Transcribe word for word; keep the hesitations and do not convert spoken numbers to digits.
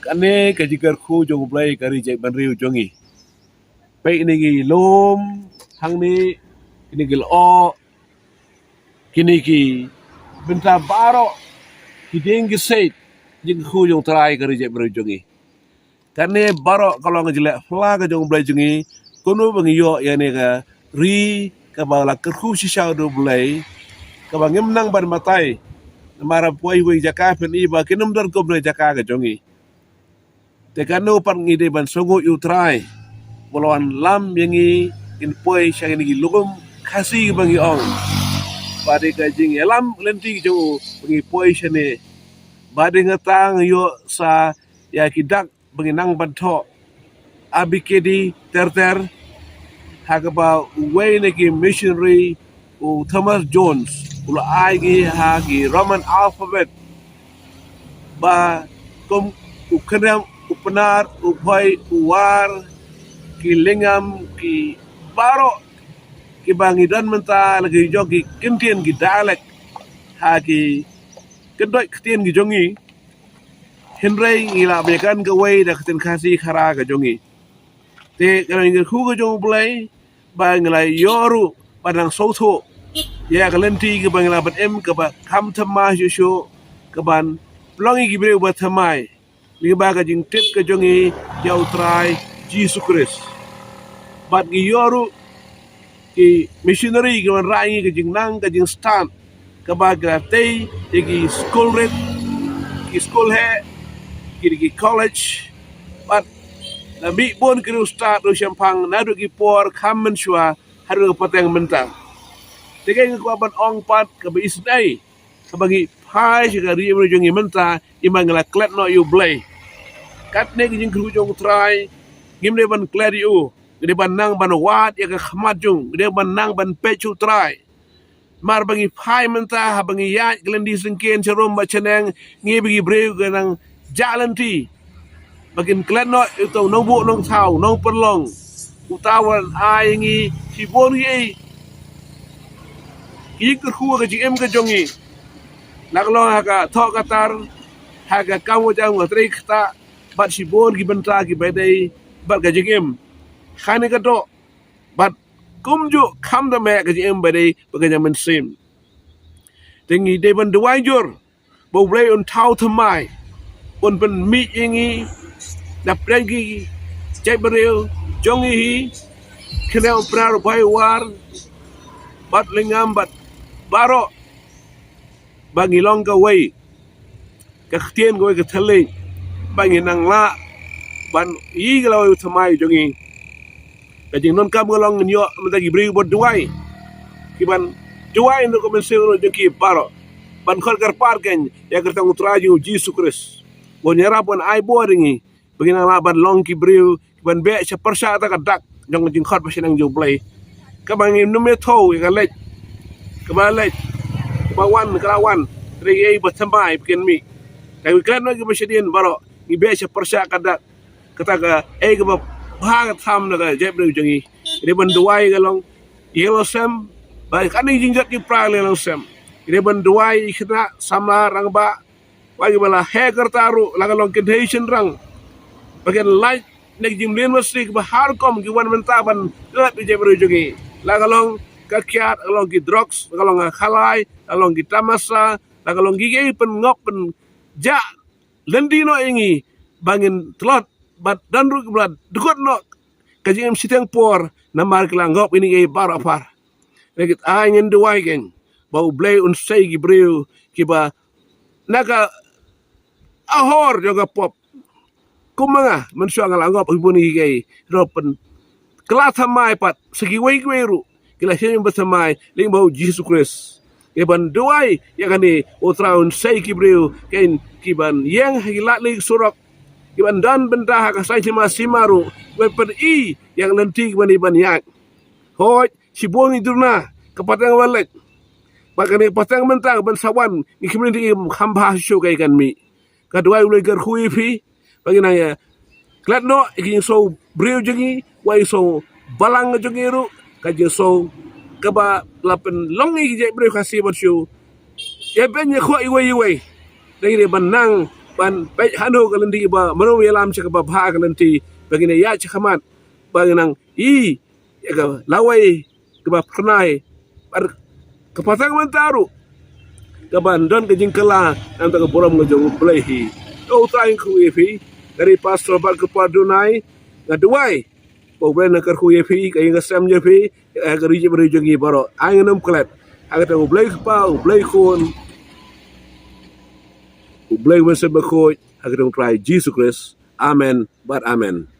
Kane ka jingkyrkhu jong U Blei ka ri jaitbynriew jong ngi. Peit kine ki lum hangne, kine ki lyoh, kine ki bynta baroh, ki dieng ki siej, jingkyrkhu jong U Trai ka ri jaitbynriew jong ngi. Kane baroh ka long ka jingleh phylla ka jong U Blei jong ngi. Kumno ba ngi ïoh ïa kane ka ri kaba la kyrkhu shisha da U Blei, kaba ngim nang ban batai. Namar ha poi wei jaka phin i ba kin ym don kumno jaka ka jong ngi. Te kano pat ngi dei ban sngewnguh ïa U Trai ba u la wan lam ïa ngi, ngin poi sha kine ki lum Khasi ba ngi ong. Ba dei ka jingïalam lynti jong u ba ngi poi shane. Ba dei nga tang ïoh sa ïa ki dak ba ngi nang ban thoh. A B K D ter ter, ha kaba uwei na ki missionary u Thomas Jones u la ai ngi ha ki Roman alphabet, ba kum u kynriam, u pnar, u bhoi, u war, ki lyngngam, ki baroh kiba ngi don mynta, la ki jong ki kyntien, ki dialect ha ki kyndoit ktien ki jong ngi. Hynrei ngi lah ban ïakren kawei da ka ktien Khasi Khara ka jong ngi. Te ka long ka jingkyrkhu ka jong U Blei ba ngi la ïoh ruh ban nang sngewthuh ïa ka lynti kaba ngi lah ban im kaba kham thymmai shuh shuh, kaban pynlong ïa ki briew ba thymmai lyngba ka jingtip ka jong ngi ïa U Trai Jisu Khrist. Bad ngi ïoh ruh ki missionary ki wanrah ïa ngi ka jingnang ka jingstad kaba ki la tei ïa ki skul rit, ki skul heh, ki, ki college. Bad la mih bun ki riewstad riewshemphang naduh ki por kham mynshuwa haduh ka pateng mynta. Te ka ngi kwah ban ong pat kaba isynei kaba ngi phai sha ka ri jaitbynriew jong ngi mynta, i ba ngi la klet noh ïa U Blei. Katne ka jingkyrkhu jong U Trai, ngim dei ban klet ïa u, ngi dei ban nang ban wad ïa ka khmat jong u, ngi dei ban nang ban peit sha U Trai. Namar ba ngi phai mynta, haba ngi ïaid ka lynti syngkien sharum bad shaneng, ngi ba ki briew ka nang jah lynti ba kin klet noh ïa uto u nongbuh nongthaw, nongpynlong, uta u wan ai ngi shibun ki, ki jingkyrkhu ha ka jingim ka jong ngi. La ka long ha ka thoh ka tar, ha ka kam ka jam, ka trei ktah, bad shibun ki bynta kiba dei bad ka jingim. Kane ka doh bad kumjuh kham da meh ka jingim ba dei bad ka jingim mynsiem. Te ngi dei ban duwai jur ba U Blei un thaw thymmai, un pynmih ïa ngi na pdeng ki jaitbynriew jong ngi hi, kynriam, pnar, bhoi, war bad lyngngam bad baroh, ba ngi long kawei, ka ktien kawei ka thylliej, ba ngin nang lah ban ïoh ka lawei thymmai jong ngi. Ka jingdonkam ka long ngin ïoh mynta ki briew ba duwai, kiban duwai na ka mynsiem jong ki baroh, ban khot kyrpad kein ïa ka kyrteng U Trai jong U Jisu Khrist, ban ïarap, ban ai bor ïa ngi ba ngin nang lah ban long ki briew kiban beh sha pyrshah kata ka dak jong ka jingkhot bashaneng jong U Blei. Kaba ngim nym ïathuh ïa ka leit, kaba leit, kaba wan ka la wan, hynrei ïa kiba thymmai ba kin mih. Te ngi klet noh kiba shadien baroh, ngi beh sha pyrshah ka dak, kata kaei kaba bha ka tham na ka jaitbynriew jong ngi. Ngi dei ban duwai ïa ka long, ïa ka long sem, ba kane ka jingjot ki pra ïa ka long sem. Ngi dei ban duwai ïa ki khynnah samla rangbah, ba kiba la heh ka rta ruh, la ka long kynthei shynrang, ba kin lait na ki jingmlien masi kiba har rukom, ki wan mynta ban lap ïa ka jaitbynriew jong ngi. La ka long ka kiad, la ka long ki drugs, la ka long ka khalai, la ka long ki tamasa, la ka long kiei kiei, pynngop, pynjah lynti noh ïa ngi ba ngin tlot, bad don ruh kiba la dkut noh ka jingim shiteng por namar ki la ngop ïa kine kiei baroh par. Hynrei ngin duwai kein ba U Blei un sei ki briew kiba na ka ahor jong ka pop, kum ma nga, mynshuwa nga la ngop ha kibun ki kiei, hynrei pynkylla thymmai pat sha kiwei kiwei ruh, ki la shim ba thymmai lyngba U Jisu Khrist. Ngi ban duwai ïa kane, U Trai un sei ki briew kein kiban ïeng ha ki lad lynti surok, kiban don bynta ha ka saiñ sima sima ruh, kiban pyni ïa ka lynti kiban ïa ban ïaid. Hooid, shibun ngi duna ka pateng ba leit, bad kane ka pateng mynta kaban sa wan, ngi kmen ïa ki kham bha shuh kaei kan mih. Ka duwai U Blei kyrkhu ïa phi ba ngin nang ïa klet noh ïa ka jingsngew briew jong ngi, wat ïa ka jingsngew balang jong ngi ruh, ka jingsngew kaba la pynlong ïa ki jaitbynriew Khasi bad shu ïa ban ïa khoh iwei iwei. Te ngi dei ban nang ban peit hano ka lynti ba mano ïalam sha kaba bha ka lynti ba ngin ïa sha khmat ba ngin nang i ïa ka lawei kaba pyrnai. Bad ka pateng mynta ruh kaban don ka jingkylla namar ka burom ka jong U Blei hi. To U Trai un kyrkhu ïa phi. Nga dei pastor bad ka por dunai nga duwai ba U Blei un kyrkhu ïa phi, ka ïing ka sem jong phi, ka ri jong phi baroh. Ai ngin ym klet. Ha ka kyrteng U Blei Kpa, U Blei Khun, U Blei Mynsiem Bakhuid, ha ka kyrteng U Trai Jisu Khrist. Amen bad amen.